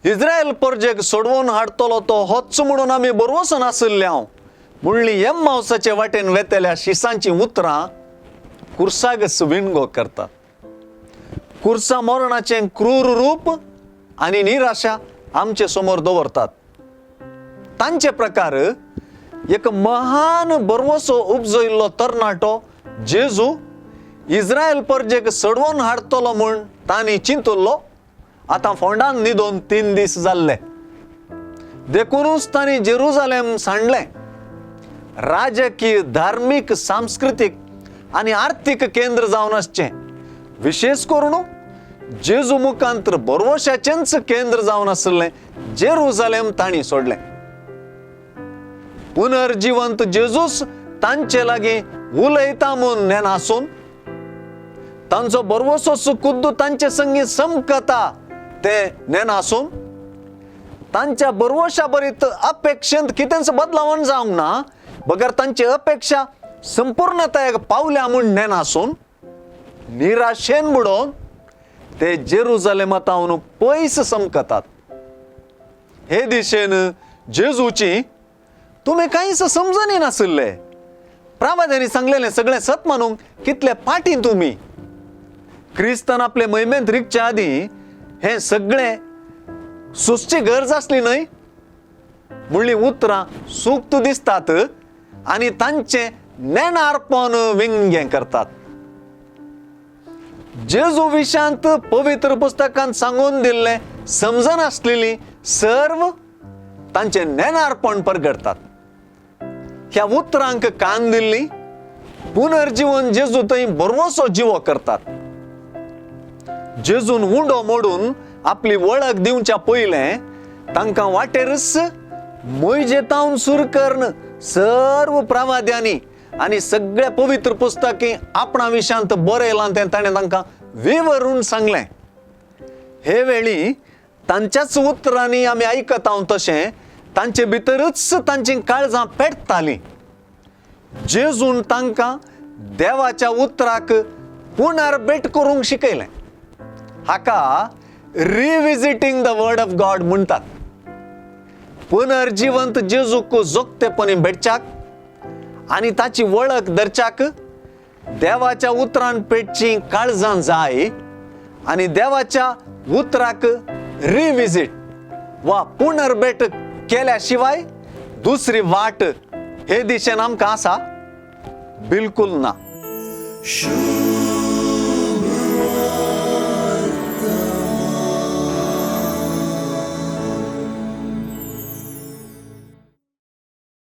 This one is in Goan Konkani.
इस्रायल परजेक सोडवून हाडटलो तो होच म्हणून आमी बरवसून आशिल्ले हांव म्हणली एम्मावसाचे वाटेन वेतल्या शिसांचीं उतरां कुर्सागच विणगो करतात. कुर्सा मरणाचें क्रूर रूप आनी निराशा आमचे समोर दवरतात. तांचे प्रकार एक महान बरवसो उपजयल्लो तरणाटो जेजू इस्रायल परजेक सडवून हाडटलो म्हूण तांणी चिंतुल्लो. आतां फोंडान न्हिदोन 3 दीस जाल्ले, देखूनच तांणी जेरुजालेम सांडलें. राजकीय, धार्मीक, सांस्कृतीक आनी आर्थीक केंद्र जावन आसचें, विशेष करून जेजू मुखांतर बरवशाचेंच केंद्र जावन आशिल्लें जेरुजालेम तांणी सोडलें. पुनर्जिवंत जेजूस तांचे लागीं उलयता म्हूण नेनासून तांचो बरवसो खुद्द तांचे संगी समकता ते नेनासून तांच्या बरवशा बरीत अपेक्षेंत कितेंच बदलावण जावंक ना, बगर तांची अपेक्षा संपूर्णतायेक पावल्या म्हूण नेनासून निराशेन बुडोवन ते जेरुजालेमांत पयस समकतात. हे दिशेन जेजूची तुमी कांयच समजणी नाशिल्ले. प्रावाद्यांनी सांगलेलें सगळें सत मानूंक कितले पाटी तुमी. क्रिस्तान आपले महिमेंत रिगच्या आदीं हें सगळें सुचची गरज आसली न्हय म्हणली उतरां सुक्त दिसतात आनी तांचें नेणारपण विंगें करतात. जेजू विशांत पवित्र पुस्तकांत सांगून दिल्लें समजनासलेली सर्व तांचें नेणारपण परगटतात. ह्या उतरांक कान दिल्ली पुनर्जीवन जेजू थंय बरवसो जिवो करतात. जेजून उंडो मोडून आपली वळख दिवच्या पयलें तांकां वाटेरच मोयजेतावन सुरू करून सर्व प्रावाद्यांनी आनी सगळ्या पवित्र पुस्तकी आपणा विशांत बरयलां तें ताणें तांकां विवरून सांगलें. हे वेळी तांच्याच उतरांनी आमी आयकता हांव तशें तांचे भितरूच तांची काळजां पेटतालीं. जेजून तांकां देवाच्या उतराक पुनर्भेट करूंक शिकयलें. हाका revisiting the word of God म्हणटात. पुनर्जिवंत जेजूक जोगतेपणी भेटच्याक आनी ताची वळख धरच्याक देवाच्या उतरान पेटची काळजां जाय आनी देवाच्या उतराक रिविजीट वा पुनर्भेट केल्या शिवाय दुसरी वाट हे दिशेन आमकां आसा बिलकुल ना.